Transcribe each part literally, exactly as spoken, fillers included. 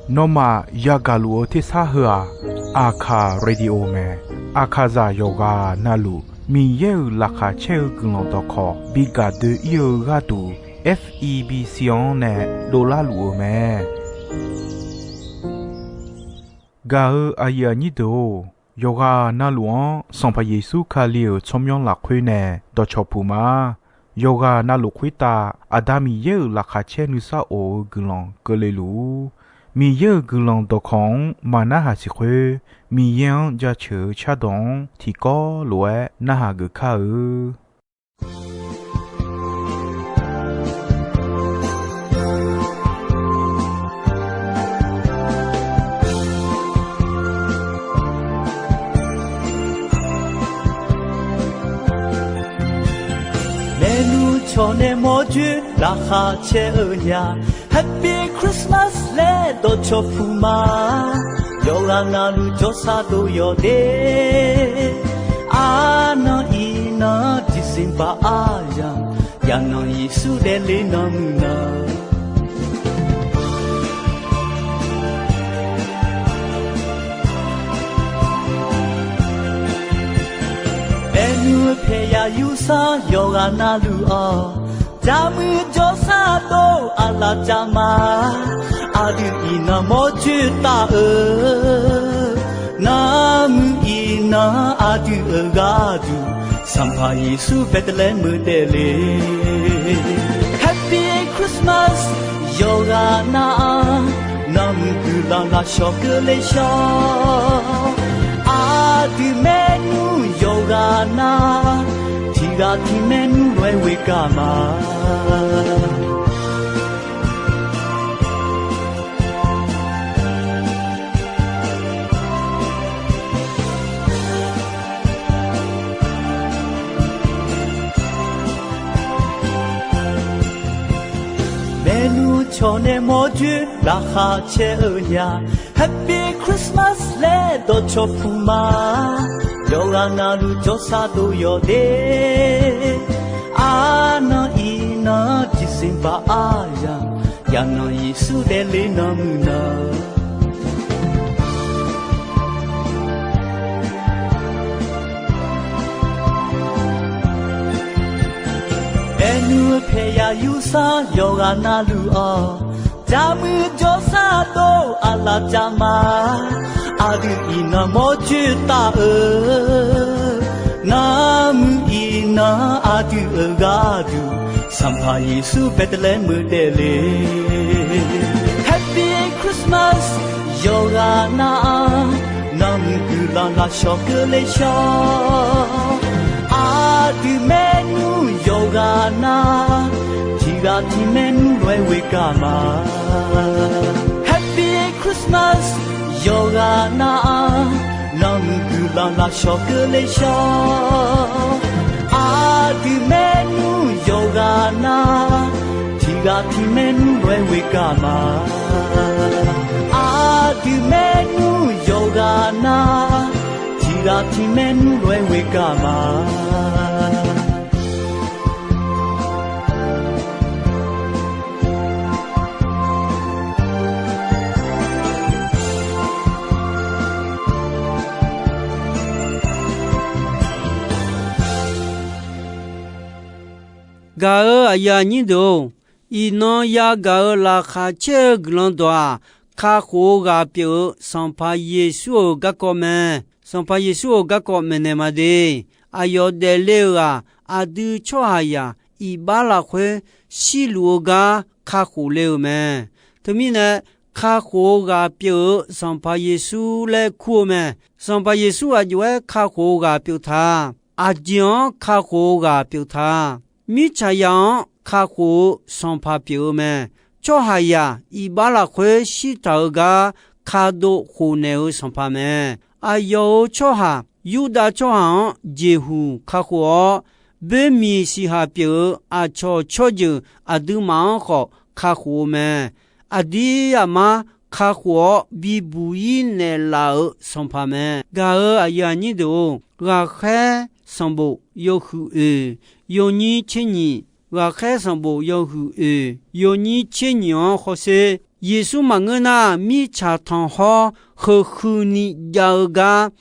Nawmaf yagaq luf-eu tersar heu-aq, Aqkaq Radio mae. Aqkaqzaq yawqghaq navluf Miqyaer-euq laqkhaq caer-eu guiqlanq dawqkawq bi gaq doe-ir-eu gharduq, F E B C-anr nae dovlar luf-eu mae. Gaq-eu aqyuif aqnyir deuq-or, yawqghaq navluf-anr Sanqpaq Yeqsur Kali-euq tsawrmyanr lafkhoer nae dawqcawq puq ma. Yawqghaq navluf khoertav Aqda Miqyaer-euq laqkhaq caer nuisar of-eu guiqlanq keuvle luf-ur. Miqyaer-euq guiqlanq dawqkawq-anr maq narhaq siq khoer, Miqyaer-anr jaceuq-eu cardawq-anr tiqkawv lof-aer narhaq geuf kar-eu. Maernmr cawq nae mawrjoer laqkhaq caer-eu nya, Happy Christmas laer dawqcawq puq ma. Yawqghaq navluf jawrsar dov yawq de. Arnan iqnan December aryamq, yaqnan Yeqsur daefle nan muiq nan. Maernmr paeqyaq yursar yawqghaq navluf-awq, jaqmuiq jawrsar dov aqlaf jav ma. Aqdui iqnan mawrjoer taf-eu, navmuiq iqnan aqdui-euq gharduq, Sanqpaq Yeqsur Beqtevlaemuiq daefle. Happy Christmas yawqghaq nav-a, navmuiq guiqlanq lafshawq keuvle shawr. Aqdui maernmr yawqghaq nav, tiqghaq tiq maernmr lof-aer ghoe gaq ma. Maernmr cawq nae mawrjoer laqkhaq caer-eu nya, Happy Christmas laer dawqcawq puq ma. Yawqghaq navluf jawrsar dov yawq de. Arnan iqnan December aryamq, yaqnan Yeqsur daefle nan muiq nan. Maernmr paeqyaq yursar yawqghaq navluf-awq, jaqmuiq jawrsar dov aqlaf jav ma. Aqdui iqnan mawrjoer taf-eu, navmuiq iqnan aqdui-euq gharduq, Sanqpaq Yeqsur Beqtevlaemuiq daefle. Happy Christmas yawqghaq nav-a, navmuiq guiqlanq lafshawq keuvle shawr. Aqdui maernmr yawqghaq nav, tiqghaq tiq maernmr lof-aer ghoe gaq ma. Happy Christmas yawqghaq nav-a, navmuiq guiqlanq lafshawq keuvle shawr. Aqdui maernmr yawqghaq nav, tiqghaq tiq maernmr lof-aer ghoe gaq ma. Aqdui maernmr yawqghaq nav, tiqghaq tiq maernmr lof-aer ghoe gaq ma. Gaq-eu aqyuif aqnyir deuq-or, iqnan yagaq-euq laqkhaq caer-eu guiqlanq dawq-aq, kakhof-eu ghaq pyeuf-eu Sanqpaq Yeqsur-euq garkawv mae. Sanqpaq Yeqsur-euq garkawv maeqnaeq ma de. Aqyawf daefle-euq-aq, aqdui tsawrhaqzaq iqbax lafkhoer shirluf-eu gar kakhof le-euq mae. Teumirnae, kakhof-eu ghaq pyeuf-eu Sanqpaq Yeqsur laer kur-eu mae. Sanqpaq Yeqsur aqjox-aer kakhof-eu ghaq pyeuf ta. Aqjeq-anr kakhof-eu ghaq pyeuf ta. Mirtsaqzaq-anr kakhof-eu Sanqpaq pyeuf-eu mae. Tsawrhaqzaq iqbax lafkhoer shirtaq-eu gar kadov khofnaeq-eu Sanqpaq mae. Aqyawf-euq tsawrhaq Yurdav tsawrhaq-anr jeqhuq kakhof-awr, boermiq siqhaq pyeuf-eu aqcawq tsawrjeuq aqduimaf-anr khawf kakhof-eu mae. Aqdir aqmar kakhof-awr bibuq-ir naeqlaf-euq Sanqpaq mae. Gaq-eu aqyuif aqnyir deuq-or, ghaqkhaer sanqbof yawhuiq oeq yawnyir tser nyiq Ghaqkhaer sanqbof yawhuiq oeq yawnyir tser nyiq-anr hawsher. Yeqsur maqngeur nar, mirtsaq tanq hawr heu huini jav-eu gar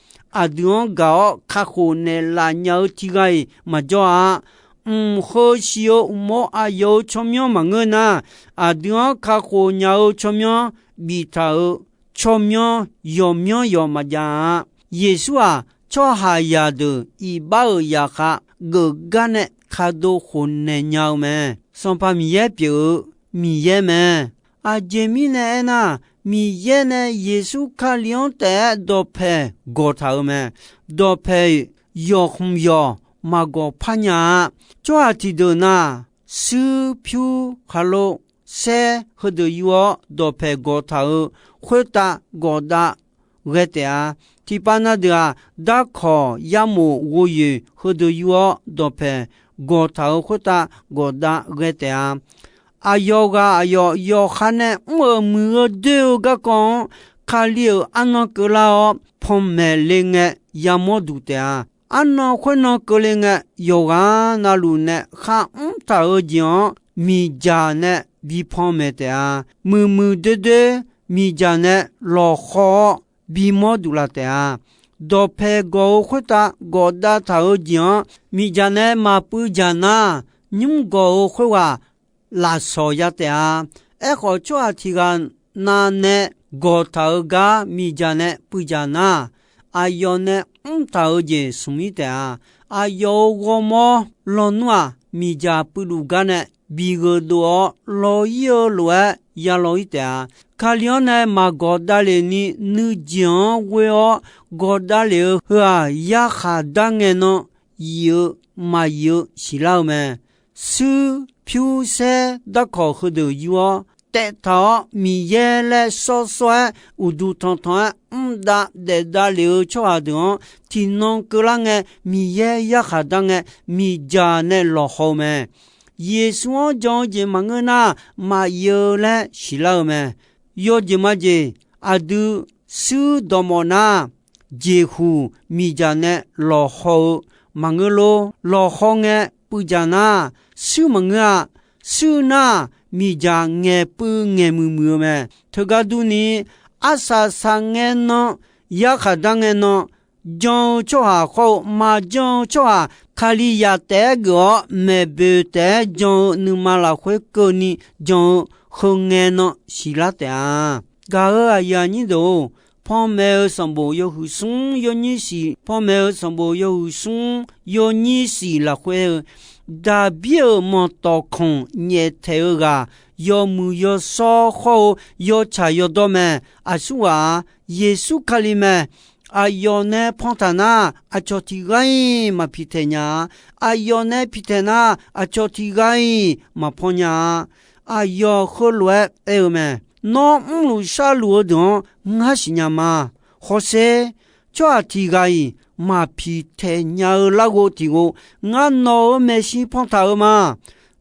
aqdui-anr gaq-awr kakhof naeqlaf nya-eu tiq ghaq-iq maqjawr-a. Mq heu siq-eu uqmov aqyawf-euq tsawrmyanr maqngeur nar, aqdui-anr kakhof nya-eu tsawrmyanr biftaq-euq tsawrmyanr yawqmyanr yawq maqjav-a. Yeqsur-aq, tsawrhaqzaq deuq iqbax-euq zaqkhav geufgar nae kadov khofnaeq nya-eu mae. Sanqpaq Miqyaer pyeuf-eu Miqyaer mae. Aqjeq mirnae aernar, Miqyaer nae Yeqsur Kali-anr taef-aer dawqpaeq gawqtaq-euq mae. Dawqpaeq yawqkhmq yawq maqgawq par nya-a. Tsawrhaq tiqdeuq nar, shuir pyur khaqlo saer heudeuq yur-awr dawqpaeq gawqtaq-euq khoertav gawqdav ghae taef-a. Tiqpav na deuq-aq, darkawq yarmof ghovyoeq heudeuq yur-awr dawqpaeq gawqtaq-euq khoertav gawqdav ghae taef-a. Aqyawf ghaq aqyawf yawqha nae mr-euq muiq-eu doer-eu garkawv-anr Kali-euq arnan keuvlar-awr, panmaeq le ngae yamawr duq taef-a. Arnan khoernan keuvle ngae, yawqghaq navluf nae kharmr taq-euq jeq-anr miqdzaq nae bi panmaeq taef-a. Muiqmuiq doerdoer miqdzaq nae lawqhaw-awr bimawr duq laf taef-a. Dawqpaeq gawq-eu khoertav gawqdav taq-euq jeq-anr miqdzaq nae maqpuiv dzaq nar, nymr gawq-eu khoerghaq lafsawq ya taef-a. Aerkhawf, tsawrhaq tiq ghaq nav nae gawqtaq-euq gar miqdzaq nae puivdzaq nar, aqyawf nae mrtaq-euq jeq smq-ir taef-a. Aqyawf-euq ghawrmawr lawnmr-aq, miqdzaq puivluf gar nae bi gheudov-awr law-ir-eu lof-aer ya law-ir taef-a. Kali-anr nae maqgawq davlef ni nuijeq-anr ghoe-awr gawq davlef-eu heu-aq, yarkhaq dar ngae nan yif-eu maqyif-eu siqlar-eu mae. Shuir pyur saer darkawq heudeuq yur-awr taev taq-awr, Miqyaer laer sawrsawr-aer uqduq tanqtanq-aer mr dav daef davlef-eu tsawrhaq deuq-anr tiqnan keuvlar ngae, Miqyaer yarkhaq dar ngae, miqdzaq nae lawqhaw-eu mae. Yeqsur-anr jan-eu jeq maqngeur nar, maqyif-eu laer siqlar-eu mae. Yawjeq majeq, aqdui shuir dawqmawf nar, jeqhuq miqdzaq nae lawqhaw-eu maqngeur lor. Lawqhaw ngae puivdzaq nar, shuir maqngeur-a. Shuir nar, miqdzaq ngaeqpuiv ngaeqmuiq muiq-eu mae. Teugar durni, arsaq saqngae nan, yarkhaq dar ngae nan, jan-eu tsawrhaq khawr-eu maqjan-eu tsawrhaq, Kalizaq taef-aer geuf-awr maeqboeq taef-aer jan-eu nuima lafkhoer keuvni jan-eu heu ngae nan siqlar taef-a. Gaq-euq aqyuif aqnyir deuq-or, panmaeq-eu sanqbof yawhuiq smr yawnyir siq, panmaeq-eu sanqbof yawhuiq smr yawnyir siq lafkhoer-eu, Daqbir-euq manqtawf khanq nyaeftaeq-eu ghaq, yawmuiq yawshawr khawr-eu yawtsaq yawdawr mae. Aqsurghaq-a, Yeqsur Kali mae. Aqyawf nae pantaq nar, aqcawq tiq ghaq-iq maqpiqtaeq nya-a. Aqyawf nae piqtaeq nar, aqcawq tiq ghaq-iq maqpan nya-a. Aqyawf heulof-aer aer-eu mae. Nawr mrluf sharluf-eu deuq-anr ngar siqnya ma. Hawsher, tsawrhaq tiq ghaq-iq maqpiqtaeq nya-eu larghov tiq ghov, ngar nawq-euq maeqshi pantaq-eu ma.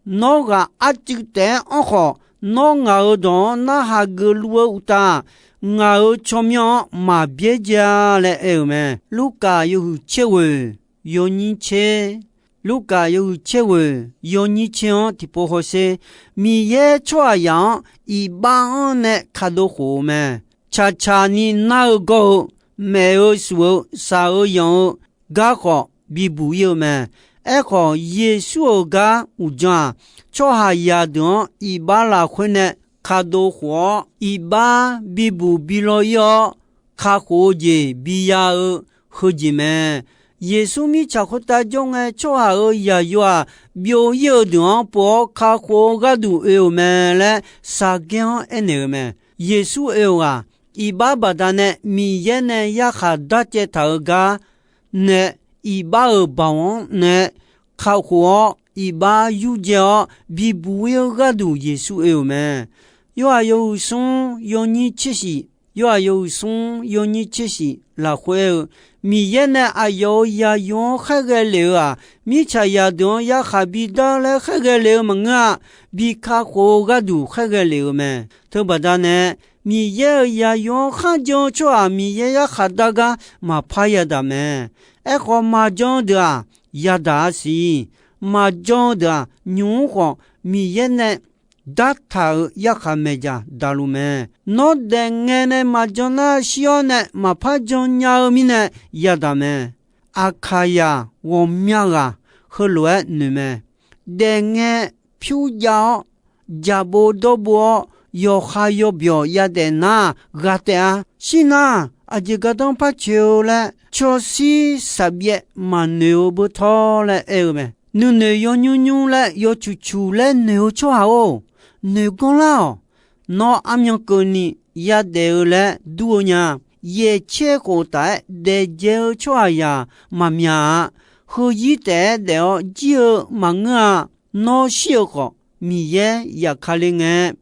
Nawr ghaq arcuiv taef-aer anr khawf, nawr ngaq-euq dawq-anr narhaq geufluf-eu uqtaf, ngaq-euq tsawrmyanr-anr maqbyaer ja laer aer-euq mae. Lurkaf yawhuiq tser ghoeq yawnyir tser, Lurkaf yawhuiq tser ghoeq yawnyir tser-anr tiqpov hawsher, Miqyaer tsawrhaqzaq-anr iqbax-anr nae kadov khof-eu mae. Tsaqtsaq ni nar-eu gawr-eu, maef-eu shuf-eu, shaq-eu yanq-eu garkhawf bibuq-ir-eu mae. Aerkhawf, Yeqsur-euq gar uqdzan-aq, tsawrhaqzaq deuq-anr iqbax lafkhoer nae kadov khof-awr, iqbax bibuq bilaw-ir-awr, kakhof-eu jeq biya-eu heujeq mae. Yeqsur mirtsaq khoertav jawr ngae, tsawrhaq-euq yaqyo-aq, byov-ir-eu deuq-anr pov-awr kakhof-eu gharduq oe-euq mae laer, Saqgaer-anr aernaeq-eu mae. Yeqsur oe-euq-aq, iqbax baqdanae Miqyaer nae yarkhaq darcaev taq-eu gar nae, iqbax-euq baoq-anr nae kakhof-awr, iqbax yurdzae-awr bibuq-ir-eu gharduq Yeqsur oe-euq mae. Yorhaq yawhuiq smr yawnyir tser shif, Yorhaq yawhuiq smr yawnyir tser shif lafkhoer-eu, Miqyaer nae aqyawf-euq yaqyo-anr khaerghae lef-eu-aq, mirtsaqzaq deuq-anr yarkhaq bidar laer khaerghae lef-eu maqngeur-a. Bi kakhof-eu gharduq khaerghae lef-eu mae. Teubaqda nae, Miqyaer-euq yaqyo-anr kharjan-eu tsawrhaq Miqyaer yarkhaq dar gar maqpar yadaq mae. Aerkhawf, maqjan-eu deuq-aq, yadaq-a siq. maqjan-eu deuq-aq, nymq-mr khawf Miqyaer nae dartaq-euq yarkhaq maeqdzaq daqluf mae. Nawr daefngae nae maqjan nar, shir-awr nae maqpar jan nya-eu mirnae yadaq mae. Aqkaqyaq ghawqmya ghaq heulof-aer noeq mae. Daefngae pyur jav-awr, jaqbov dawrbov-awr, yawqha yawbyawq yadaef nar-aq, ghaq taef-a. Shir nar, aqjeq gardanr par coeq-eu laer, cawshir saqbyaev maqnoeq-eu beutawr laer aer-eu mae. Nuinoeq yawnymr nymr laer yawcuq cuq laer noeq-eu tsawrhaq-or, noeq ganr lar-awq. Nawr armyan keuvni yadaef-eu laer dur-eu nya. Yaeq caer khof taf-aer daef dzae-eu tsawrhaqzaq maqmyaq-a. Heuzir taef-aer daef-awr jir-eu maqngeur-a. Nawr shir-euq khawf, Miqyaer yaf kale ngae,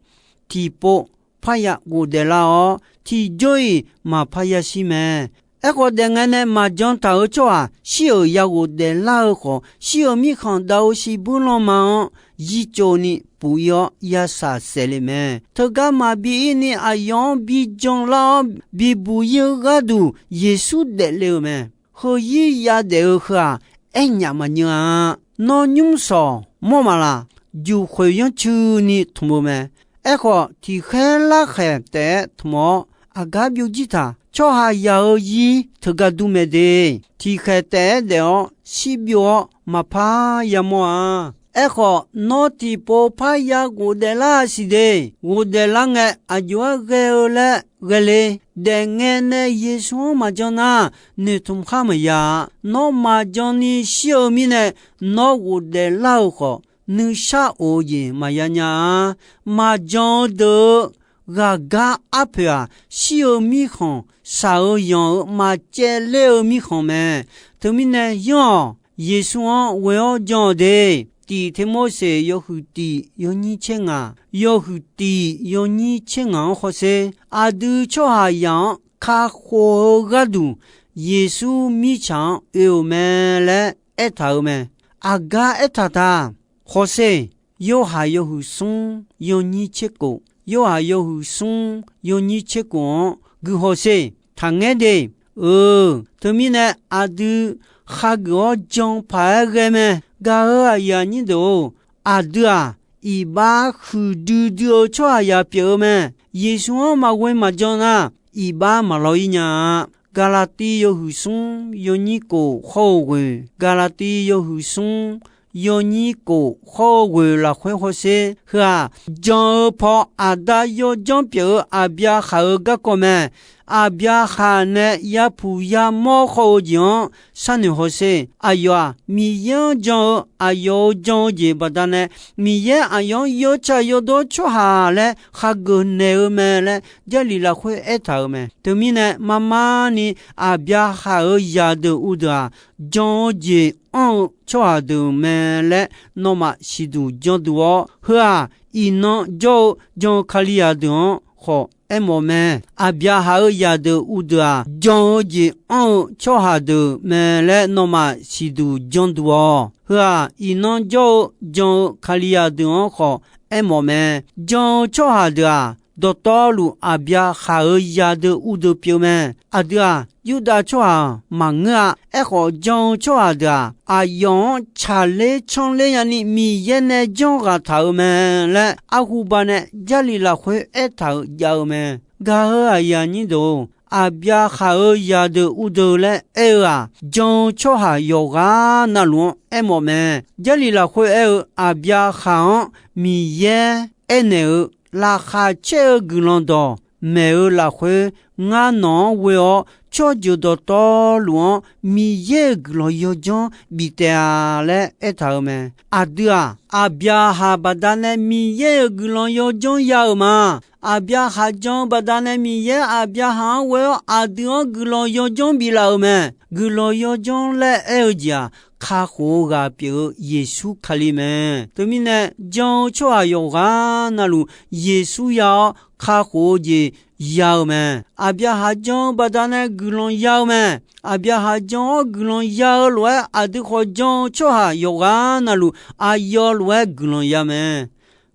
tiqpov parya ghofdaef lar-awr, tiqjawr-iq maqpar yashir mae. Aerkhawf, daefngae nae maqjan taq-euq tsawrhaq shir-euq ya ghofdaef lar-eu khawf, shir-euq mirkhanq dav-eu shiqbuir lanma-anr yicovni puq-ir-awr yashaq saef le mae. Teugar maqbi ir ni aqyawf-anr bi jan lar-awr bibuq ir-eu gharduq Yeqsur daefle-euq mae. Heuzir yadaef-eu heu-aq, aernyaf maqnyeuv-a. Nawr nymr shawq mawr maqlaq, juq khoeq yanrcuini tmq-eu mae. Aerkhawf, tiqkhaer larkhaeq taef-aer tmq-awr aqgar byovjir taq. Tsawrhaqzaq-euq zir teugar dur mae de. Tiqkhaeq taef-aer daef-awr shirbyov-awr maqpar yamawr-a. Aerkhawf, nawr tiqpov parya ghofdaef lar-a siq de. Ghofdaef lar ngae, aqjox-aer ghae-eu laer ghae le. Daefngae nae Yeqsur-anr maqjan nar, noeqtmq khar maqya-a. Nawr maqjan ni shir-eu mirnae, nawr ghofdaef lar-eu khawf, nuishar of-eu jeq maqya nya-a. Maqjan-eu deuq-eu ghaqgar arpoeq-aq, shir-eu mirkhanq, shaq-eu yanq-eu maqcaevler-eu mirkhanq mae. Teumirnae yanr-awq. Yeqsur-anr ghoe-awr jan-awq de. Tiq Tirmorseq yawhuiq tiq yawnyir tser ngaq, yawhuiq tiq yawnyir tser ngaq-anr hawsher. Aqdui tsawrhaqzaq-anr kakhof-eu gharduq, Yeqsur mirtsaq-anr oe-euq mae laer aertaq-euq mae. Aqgar aertaq taq. Hawsher. Yorhaq yawhuiq smr yawnyir tser kof, Yorhaq yawhuiq smr yawnyir tser kof-anr guihaw sher. Taqngaer de. Euq, teumirnae aqdui khageuf-awr jan paq-aer ghae mae. Gaq-euq aqyuif aqnyir deuq-or, aqdui-aq, iqbax huiqdui dui-eu tsawrhaqzaq pyeuf-eu mae. Yeqsur-anr maqghoe maqjan nar, iqbax maqlaw-ir nya-a. Gaqlaqtiv yawhuiq smr yawnyir kof hawr-eu ghoeq, Gaqlaqtiv yawhuiq smr yawnyir kof hawr-eu ghoeq lafkhoer hawsher. Heu-aq, jan-eu paw aqda yawdzanr pyeuf-eu Aqbyaqhaq-euq garkawv mae. Aqbyaqhaq nae yapuq yamawr khawr-eu jeq-anr sharnoeq hawsher. Aqyawf-aq, Miqyaer-anr jan-eu aqyawf-euq jan-eu jeq baqdanae, Miqyaer aqyawf-anr yawtsaq yawdawr tsawrhaq laer khageuf naeq-eu mae laer Jarlif lafkhoer aertaq-euq mae. Teumirnae, marmar ni Aqbyaqhaq-euq zaqdeuq uvdeuq-aq, jan-eu jeq anr-eu tsawrhaq deuq mae laer nawmaf siqduq janduq-awr, heu-aq, iqnan jawr-eu jan-eu Kalizaq deuq-anr khawf aermawf mae. Aqbyaqhaq-euq zaqdeuq uvdeuq-aq, jan-eu jeq anr-eu tsawrhaq deuq mae laer nawmaf siqduq janduq-awq. Heu-aq, iqnan jawr-eu jan-eu Kalizaq deuq-anr khawf aermawf mae. Jan-eu tsawrhaq deuq-aq, dawqtawvluf Aqbyaqhaq-euq zaqdeuq uvdeuq pyeuf mae. Aqdui-aq, Yurdav tsawrhaq maqngeur-a. Aerkhawf, jan-eu tsawrhaq deuq-aq, aqyawf-anr tsaqler tsanrler nyani Miqyaer nae janr ghaq taq-euq mae laer arhuba nae Jarlif lafkhoer aertaq-euq jav-eu mae. Gaq-euq aqyuif aqnyir deuq-or, Aqbyaqhaq-euq zaqdeuq uvdeuq laer aer-eu-aq, jan-eu tsawrhaq yawqghaq navluf-anr aermawf mae. Jarlif lafkhoer aer-eu Aqbyaqhaq-anr Miqyaer aernaeq-eu, laqkhaq caer-eu guiqlanq dawq maeq-eu lafkhoer, ngar nawq-anr ghoe-awr tsawrjeuq dawqtawvluf-anr Miqyaer-euq guiqlanq yawdzanr bif taef-a laer aertaq-euq mae. Aqdui-aq, Aqbyaqhaq baqdanae Miqyaer-euq guiqlanq yawdzanr ya-euq ma. Aqbyaqhaq jan-eu baqdanae Miqyaer Aqbyaqhaq-anr ghoe-awr aqdui-anr guiqlanq yawdzanr biflaf-euq mae. Guiqlanq yawdzanr laer aer-eu jeq-aq, kakhof-eu ghaq pyeuf-eu Yeqsur Kali mae. Teumirnae, jan-eu tsawrhaq yawqghaq navluf Yeqsur ya-awr kakhof-eu jeq ya-eu mae. Aqbyaqhaq jan-eu baqdanae guiqlanq ya-eu mae. Aqbyaqhaq jan-awr guiqlanq ya-eu lof-aer, aqdui khawf jan-eu tsawrhaq yawqghaq navluf aqyawf lof-aer guiqlanq ya mae.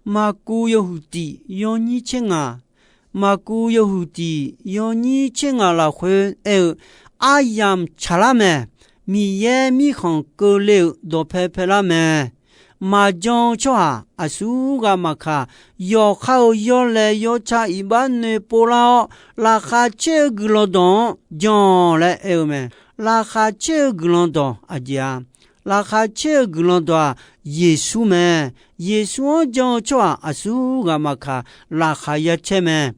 Maqkuv yawhuiq tiq yawnyir tser ngaq, Maqkuv yawhuiq tiq yawnyir tser ngaq lafkhoer aer-eu, aryamq tsaqlar mae. Miqyaer mirkhanq keuvle-euq dawqpae paelar mae. maqjan-eu tsawrhaq aqsur ghaq maqkaq, yawqha-euq yawlaeq yawtsaq iqbax noeqpov lar-awr, laqkhaq caer-eu guiqlanq dawq-anr jan-awq laer aer-eu mae. Laqkhaq caer-eu guiqlanq dawq aqjeq-a? Laqkhaq caer-eu guiqlanq dawq-aq, Yeqsur mae. Yeqsur-anr jan-eu tsawrhaq aqsur ghaq maqkaq, laqkhaq ya caer mae.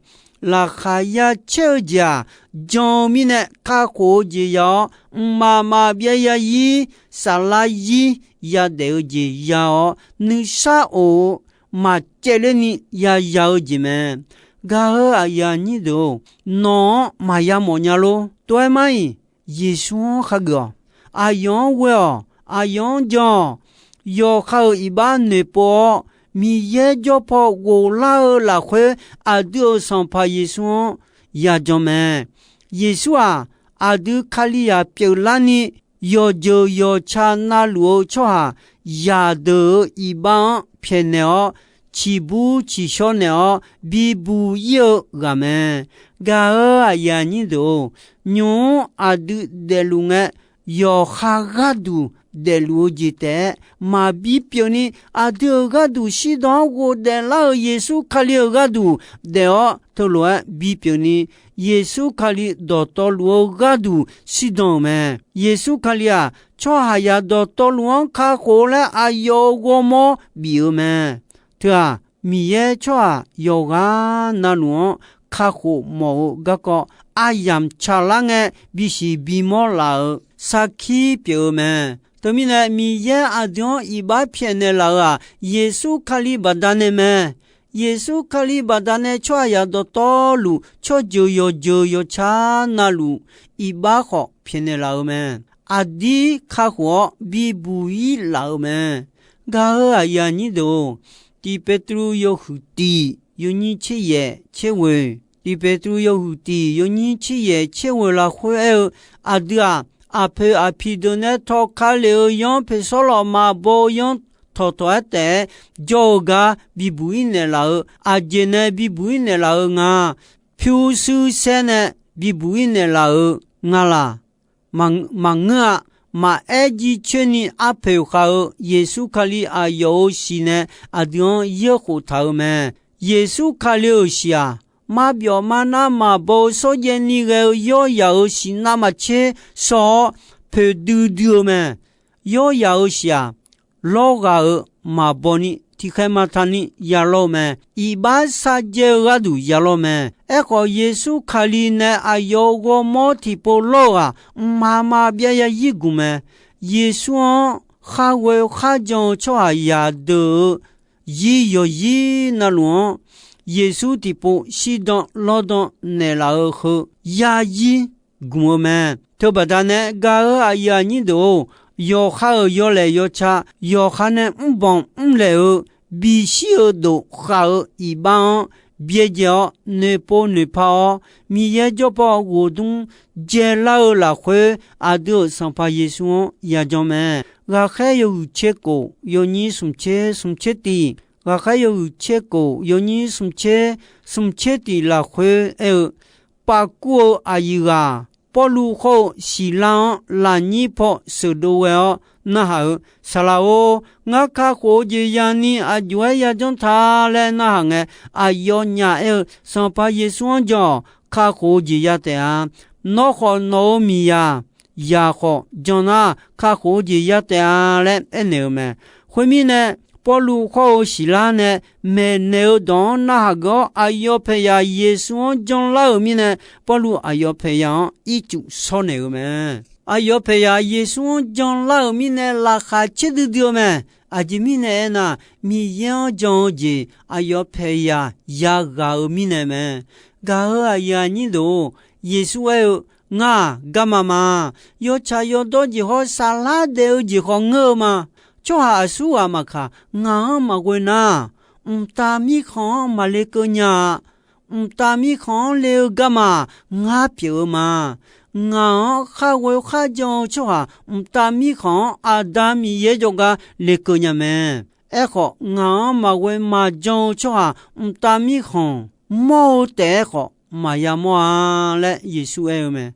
Laqkhaq ya caer-eu jeq-aq, jan-eu mirnae kakhof-eu jeq ya-awr, mqmaq maqbyav ya ir, saflar ir yadaef-eu jeq ya-awr, nuisar of-eu maqcaevler ni yaya-eu jeq mae. Gaq-eu aqyuif aqnyir deuq-or, nawq-anr maqya mawf nya lor. Tov-aer mar-iq, Yeqsur-anr khageuf-awq. Aqyawf-anr ghoe-awq. Aqyawf-anr jan-awq. Yawqha-euq iqbax noeqpov-awr, Miqyaer jawr paw ghoflar-eu lafkhoer, aqdui-euq Sanqpaq Yeqsur-anr yajan mae. Yeqsur-aq, aqdui Kalizaq pyeuflarni, yawqjeuq yawqca navluf-eu tsawrhaq zaqdeuq-euq iqbax-anr pyaeqnaeq-awr, ciqbur ciqshawr naeq-awr bibuq ir-eu ghaq mae. Gaq-eu aqyuif aqnyir deuq-or, nymq-mr aqdui daefluf ngae, yawqha gharduq daefluf-eu jeq taef-aer maqbi pyeuf ni, aqdui-euq gharduq shirdan-anr ghofdaef lar-euq Yeqsur Kali-euq gharduq daef-awr teulof-aer bipyeuf ni, Yeqsur Kali dawqtawvluf-eu gharduq shirdan-euq mae. Yeqsur Kali-aq, tsawrhaqzaq dawqtawvluf-anr kakhof laer aqyawf-euq ghawrmawr bif-eu mae. Teu-aq, Miqyaer tsawrhaq yawqghaq navluf-anr kakhof mawf-eu garkawv aryamq tsaqlar ngae, bisiq bimawr laf-euq sarkir pyeuf-eu mae. Teumirnae, Miqyaer aqdui-anr iqbax pyaeqnaeq laf-euq-aq, Yeqsur Kali baqdanae mae. Yeqsur Kali baqdanae tsawrhaqzaq dawqtawvluf, tsawrjeuq yawqjeuq yawqca navluf, iqbax khawf pyaeqnaeq laf-euq mae. Aqdir kakhof-awr bibuq ir laf-euq mae. Gaq-eu aqyuif aqnyir deuq-or, Tiq Petru yawhuiq tiq yawnyir tser yaef tser ghoeq, Tiq Petru yawhuiq tiq yawnyir tser yaef tser ghoeq lafkhoer aer-eu, aqdui-aq, aqpoeq aqpiq deuq nae tawqka lef-eu yanr poeqsawr lawq maqbaw-eu yanr tawqtawq-aer taef-aer jawr-eu gar bibuq ir naeqlaf-eu, aqjeq nae bibuq ir naeqlaf-eu nga. Pyurshuir saer nae bibuq ir naeqlaf-eu nga laq? Maqngeur-a. Maqaer jircoer ni arpoeq khav-eu Yeqsur Kali aqyawf-euq siq nae aqdui-anr yaerkhof taq-eu mae. Yeqsur Kali-euq siq-aq, marbyawf marnar maqbaw-eu shawrjaev ni ghae-eu yawryaq-euq siq navmaqtser shaw-awr poeqdui dui-eu mae. Yawryaq-euq siq-aq, lawrghaq-euq maqbaw ni tiqkhaeq maqtaq ni yalawr-eu mae. Iqbax sharjaev-eu gharduq yalawr mae. Aerkhawf, Yeqsur Kali nae aqyawf-euq ghawrmawr tiqpov lawr-eu-aq, mqmaq maqbyav ya ir gmq mae. Yeqsur-anr khar ghoe kharjan-eu tsawrhaqzaq deuq-euq zir yawqzir navluf-anr, Yeqsur tiqpov shirdan lawrdan naeqlaf-eu heu yarzir gmq-eu mae. Teubaqda nae gaq-eu aqyuif aqnyir deuq-or, yawqha-euq yawlaeq yawca, yawqha nae mrbanq mrlaeq-eu bishir-eu dof khav-eu iqbax-anr byaerdzae-awr noeqpov noeqpa-awr, Miqyaer jawrpaw ghofdmr dzaelar-eu lafkhoer, aqdui-euq Sanqpaq Yeqsur-anr yajan mae. Ghaqkhaer yawhuiq tser kof yawnyir smq tser smq tser tiq, ghaqkhaer yawhuiq tser kof yawnyir smq tser smq tser tiq lafkhoer aer-eu, pavkur-eu aqyuif ghaq, Pawrluv hawr-eu Siqlar-anr lafnyir paw sheuqdov ghae-awr narhaq-eu, Saqlaq-or, ngar kakhof-eu jeq ya'ni aqjox-aer yajanr ta laer narhaq ngae, aqyawfnyaf aer-eu, Sanqpaq Yeqsur-anr jan-awq. Kakhof-eu jeq ya taef-a. Nawr khawf nawq-euq miqzaq zaq khawf jan nar, kakhof-eu jeq ya taef-a laer aernaeq-eu mae. Khoermirnae, Pawrluv hawr-eu Siqlar nae maeqnaeq-eu dawq-anr narhaq geuf-awr, aqyawf paeqzaq Yeqsur-anr janlar-euq mirnae, Pawrluv aqyawf paeqzaq-anr ircuf shawr naeq-eu mae. Aqyawf paeqzaq Yeqsur-anr janlar-euq mirnae laqkhaq caerdui dui-eu mae. Aqjeq mirnae aernar, Miqyaer-anr jan-eu jeq aqyawf paeqzaq yaghaq-eu mirnae mae. Gaq-eu aqyuif aqnyir deuq-or, Yeqsur aer-eu, Ngar-aq, garma ma. Yawtsaq yawdawr jeq hawr, saflar daef-eu jeq khawf ngeur-eu ma. Tsawrhaq aqsur ghaq maqkaq, ngaq-anr maqghoe nar, mqtav mirkhanq-anr maqle keuv nya-a. Mqtav mirkhanq-anr le-eu garma-aq, ngar pyeuf-eu ma. Ngaq-anr khar ghoe kharjan-eu tsawrhaq, mqtav mirkhanq-anr Aqda Miqyaer jawrgar lekeuv nya mae. Aerkhawf, ngaq-anr maqghoe maqjan-eu tsawrhaq, mqtav mirkhanq mawr-eu taef-aer khawf maqya mawr-a laer Yeqsur aer-eu mae.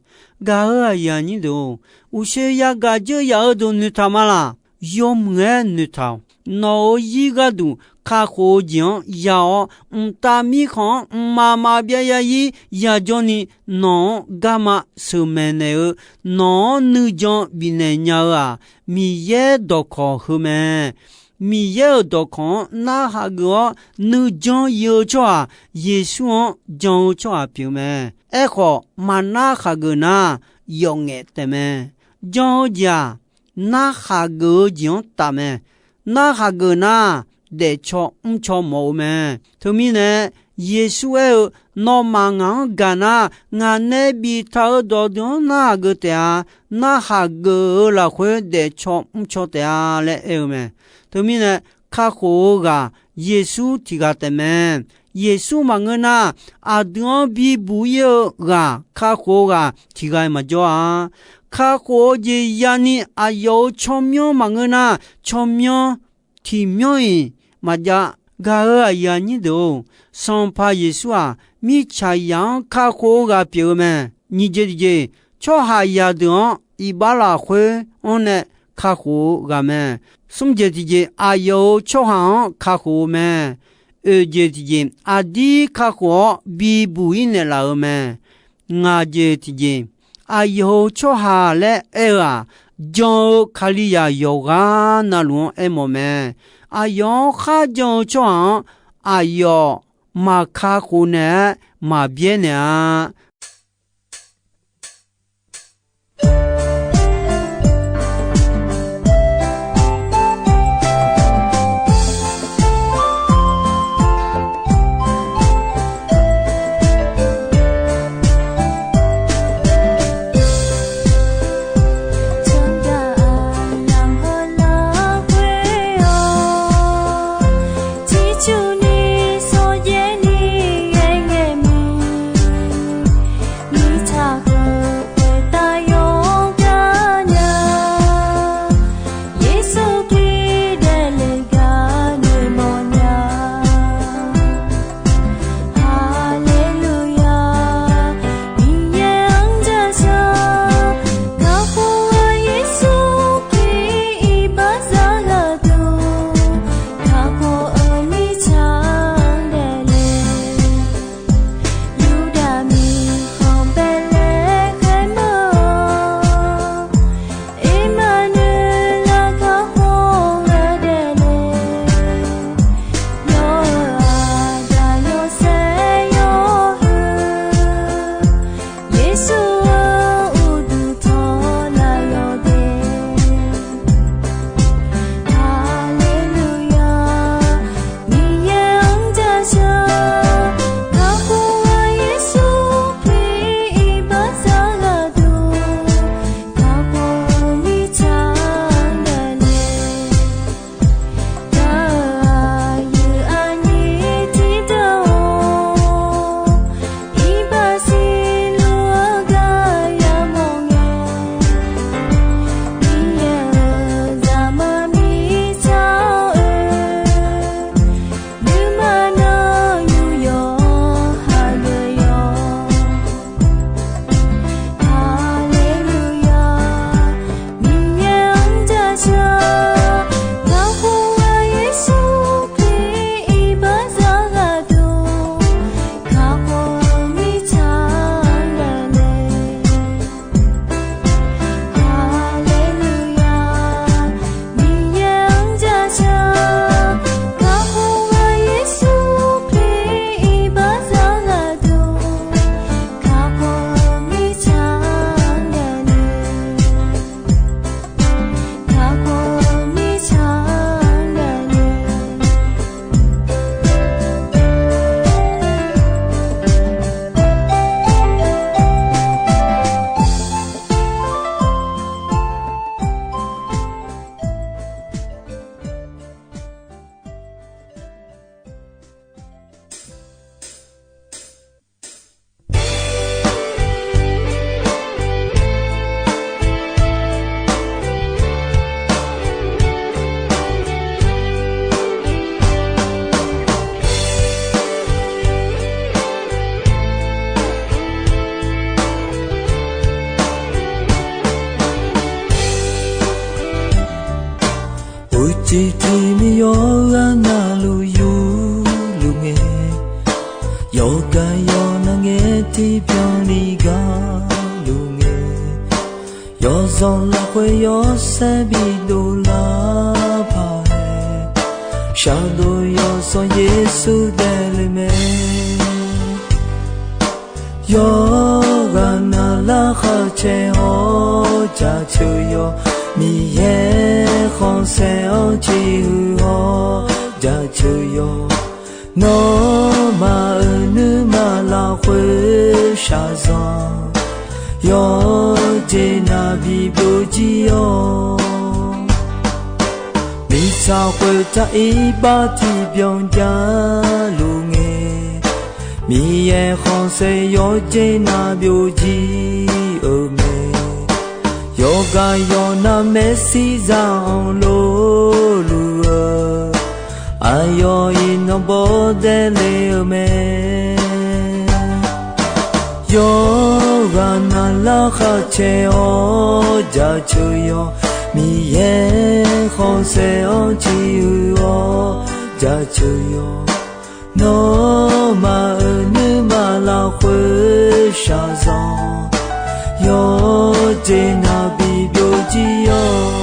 Gaq-eu aqyuif aqnyir deuq-or, uqshoe yagaq dzeur yaf-eu deuq noeqtaq ma laq? yawmuiq-aer noeqtaq-awq. Nawq-euq zir gharduq kakhof-eu jeq-anr ya-awr, mqtav mirkhanq-anr mqmaq maqbyav zarzir yajawr ni, nawq-anr garma sheuqmaeq naeq-eu, nawq-anr nuijan bifnaeq nya-eu-aq, Miqyaer dawqkawq heu mae. Miqyaer-euq dawqkawq-anr narhaq geuf-awr nuijan ir-eu tsawrhaq, Yeqsur-anr jan-eu tsawrhaq pyeuf-eu mae. Aerkhawf, maqnar khaqgeuf nar, yawf ngaef taef mae. Jan-eu jeq-aq, narhaq geuf-eu jeq-anr taf mae. Narhaq geuf nar, daefcaw mrcaw mawf-eu mae. Teumirnae, Yeqsur aer-eu, Nawmaf ngaq-anr gaq nar, ngaq nae biftaq-eu dawqdeuq-anr narhaq geuf taef-a. Narhaq geuf-eu lafkhoer daefcaw mrcaw taef-a laer aer-eu mae. Teumirnae, kakhof-eu ghaq Yeqsur tiq ghaq taef mae. Yeqsur maqngeur nar, aqdui-anr bibuq ir-eu ghaq kakhof-eu ghaq tiq ghaq maqjawr-a. Kakhof-eu jeq yani aqyawf-euq tsawrmyanr maqngeur nar, tsawrmyanr tiqmyanr-iq maqjav. Gaq-euq aqyuif aqnyir deuq-or, Sanqpaq Yeqsur-aq, mirtsaqzaq-anr kakhof-eu ghaq pyeuf-eu mae. Nyiq jeq tiqjeq, tsawrhaqzaq deuq-anr iqbax lafkhoer-anr nae kakhof-eu ghaq mae. Smr jeq tiqjeq, aqyawf-euq tsawrhaq-anr kakhof-eu mae. Oeq jeq tiqjeq, aqdir kakhof-awr bibuq ir naeqlaf-euq mae. Ngaq jeq tiqjeq, aqyawf-euq tsawrhaq laer aer-eu-aq, jan-eu Kalizaq yawqghaq navluf-anr aermawf mae. Aqyawf-anr kharjan-eu tsawrhaq-anr aqyawf maqkakhof naeq-aer maqbyaer naeq-a. Yawqgar yawq nar ngae tiqbyan ni gar luf ngae, yawqzanq lafkhoer yawshaef bidov lar paq-aer, shardov yawsanr Yeqsur daefle mae. Yawqghaq navlar khar caer-awr jaceuq yawq, Miqyaer khanqsaer-anr ciqhuiq-awr jaceuq yawq. Nawmaf-euq nuima lafkhoer shaqzanq, yawqjeq navluf bibyov jir-awq. Mirtsaq khoertav iqbax tiqbyan jar luf ngae, Miqyaer khanqsaer yawqjeq navluf byovjir-eu mae. Yawqghaq yawq nar maersir zaq-anr loluf-eu, aqyawf iqnan bawr daefle-eu mae. Yawqghaq navlar khar caer-awr jaceuq yawq, Miqyaer khanqsaer-anr ciqhuiq-awr jaceuq yawq. Nawmaf-euq nuima lafkhoer shaqzanq, yawqjeq navluf bibyov jir-awq.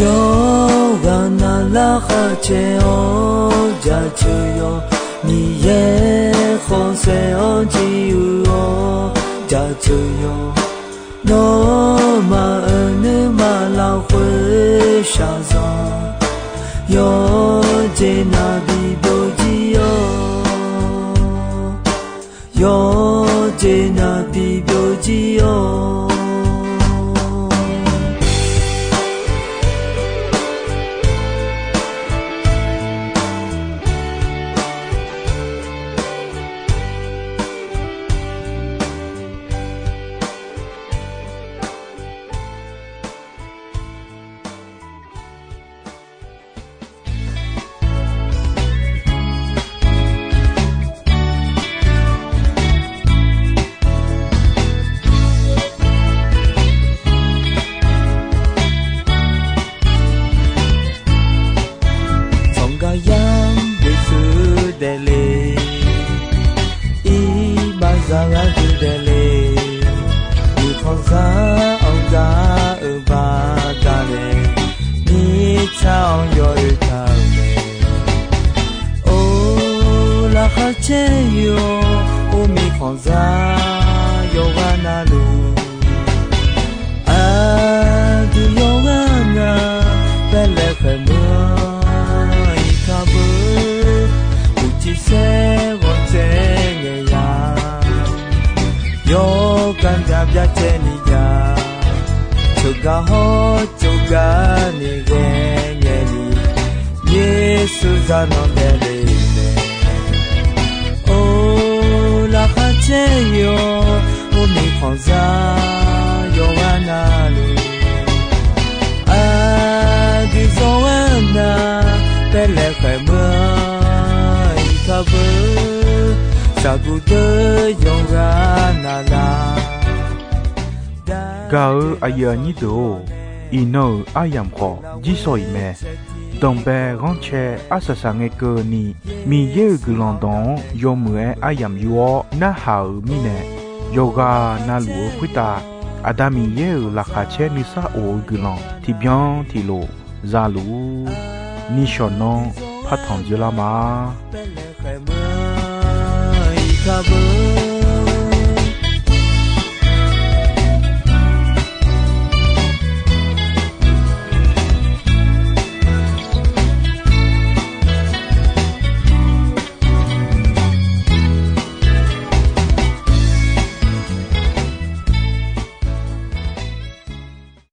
Yawqghaq navlar khar caer-awr jaceuq yawq, Miqyaer khanqsaer-anr ciqhuiq-awr jaceuq yawq. Nawmaf-euq nuima lafkhoer shaqzanq, yawqjeq navluf bibyov jir-awq. Yawqjeq navluf bibyov jir-awq. Tsawrgar yar Yeqsur daefle, iqbaxzaq gharduq daefle, uqkhanqzaq-anr gar-eu baqdanae, mirtsaq-anr yawoe taq-euq mae. Or, laqkhaq caer yawq, or, mirkhanqzaq yawqghaq navluf, aqdui yawqghaq nar, baelaeq khaeq meuq-anr iqkar beu, uqcif saer ghawqtsaev ngaeq ya, yawqgar mya byacaevni ya, ceugar hawr ceugar ni ghae ngaeqni, Yeqsur zaq nan daefle mae. Or, laqkhaq caer yawq, or, mirkhanqzaq yawqghaq navluf, aqdui zawr-aer nar, baelaeq khaeq meuq-anr iqkar beu, shaqguq deuq yawqghaq navluf. Gaq-eu aqyuif aqnyir deuq-or, iqnan-euq aryamq khawf jir sawq-iq mae. Danqbae ghanrcae arsaq saq ngae keuvni, Miqyaer-euq guiqlanq dawq-anr yawmuiq-aer aryamq yur-awr narhaq-euq mirnae, yawqghaq navluf-eu khoertav Aqda Miqyaer-euq laqkhaq caer nuisar of-eu guiqlanq tiqbyan tiqlof za luf-ur. Nishawq nan partanq dzeurlar ma. Khaeq meuq-anr iqkar beu,